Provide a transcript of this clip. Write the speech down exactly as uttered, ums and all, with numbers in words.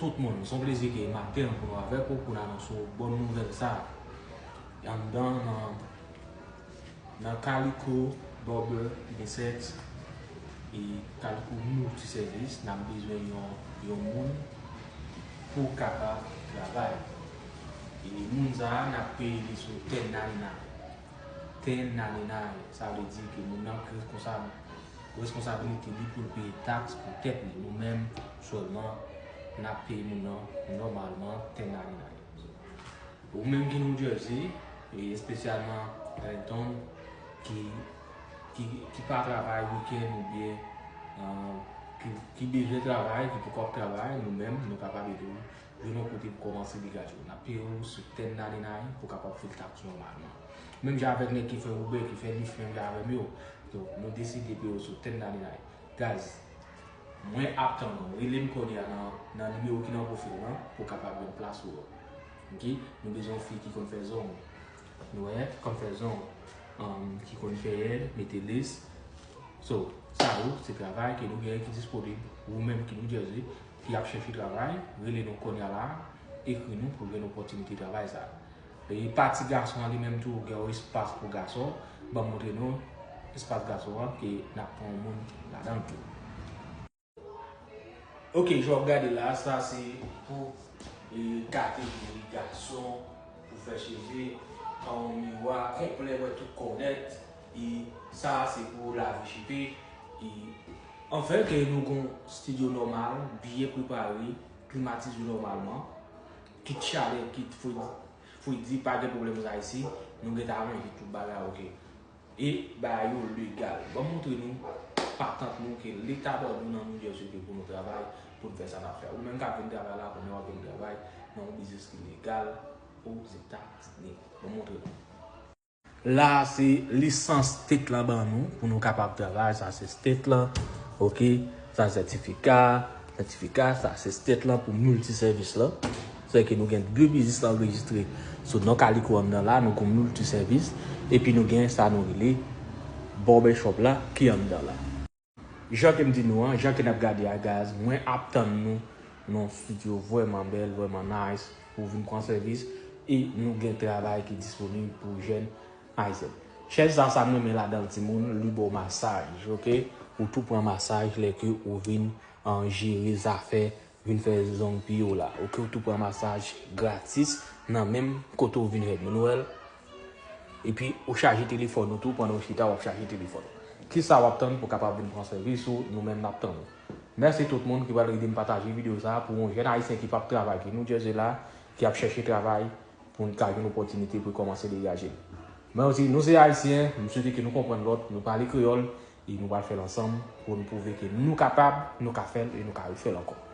Tout moun, se yon plezi ke m ap gen pou nou avèk ou, pou n anonse w bòn nouvèl sa a. Anndan nan, nan Calico Barber Unisex e Calico Multiservice, n ap bezwen yon, yon moun pou kapab travay. E moun sa a, n ap peye li sou ten ninety-nine. Ten ninety-nine, sa vle di ke moun nan reskonsab, responsabilite li pou l peye taks pou tèt li. Nou menm sèlman, n ap peye moun nan nòmalman ten ninety-nine. Ou menm ki New Jersey, e espesyalman Arlington, ki, ki, ki pa travay wikenn oubyen, euh, ki, ki bezwen travay, ki poko ap travay, nou menm, nou kapab ede w jwenn yon kote pou kòmanse degaj ou. N ap peye w sou ten ninety-nine pou w kapab fil taks nòmalman. Menm jan avèk nèg ki fè Uber, ki fè Lyft, menm jan avè m yo. Donk, nou deside peye w sou ten ninety-nine. Guys, mwen ap tann nou. Rele m kounye a nan, nan nimewo ki nan pwofil lan pou w kapab jwenn plas ou an. Ok? Nou bezwen yon fi ki konn fè zong. Nou wè, konn fè zong. Um, ki konn fè, mete lace. So, sa yo, se travay ke nou gen ki disponib. Ou menm ki New Jersey, ki ap chèche travay, rele nou kounye a la, ekri nou pou jwenn opòtinite travay sa. E pati gason an li menm tou, gen yon espas pou gason. Ban m montre nou espas gason an, ke n ap pran yon moun ladan l tou. Ok, jan w ap gade la, sa se pou, e, kategori gason, pou fè cheve, an yon miwa konplè, wè tout kò nèt, e sa se pou lave cheve, e anfen ke nou gon estidyo nòmal, byen prepare, klimatize nòmalman, kit chalè, kit fredi, fredi, pa gen pwoblèm sa isi, nou gentan aranje tout bagay, ok. E bagay yo legal. Ban m montre nou patant nou ke leta ban nou nan New Jersey ke pou nou travay, pou n fè sa n ap fè. Ou menm k ap vin travay la, konnen w ap vin travay nan yon biznis ki legal Ozetazini. Ban m montre nou. La a se lisans state lan ban nou pou nou kapab travay. Sa se state lan, ok? Sa sètifika, sètifika, sa se state lan pou multiservice lan. Sèke nou gen de biznis anrejistre sou non Calico anndan la, nou gon multiservice, epi nou gen sa nou rele barbershop la ki anndan la. Jan ke m di nou an, jan ke n ap gade a, guys, mwen ap tann nou nan yon studio vrèman bèl, vrèman nice, pou vin pran sèvis, e nou gen travay ki disponib pou jèn Ayisyen. Chèz sa, sa m renmen ladan l, timoun, li ba w masaj, ok? Ou tou pran masaj lè ke ou vin, an, jere zafè, vin fè zong pye w la, ok? Ou tou pran masaj gratis nan menm kote w vin fè l, nou wè l. Epi ou chaje telefòn ou tou, pandan w chita w ap chaje telefòn ou. Kisa w ap tann pou w kapab vin pran sèvis ou? Nou menm n ap tann ou. Mèsi tout moun ki pral ede m pataje videyo sa a pou yon jèn Ayisyen ki p ap travay, ki New Jersey la, ki ap chèche travay, pou n ka jwenn opòtinite pou l kòmanse degaje l. Mwen di, nou se Ayisyen, m swete ke nou konprann lòt, nou pale kreyòl, e nou pral fè l ansanm pou nou pwouve ke nou kapab, nou ka fè l e nou ka refè l ankò.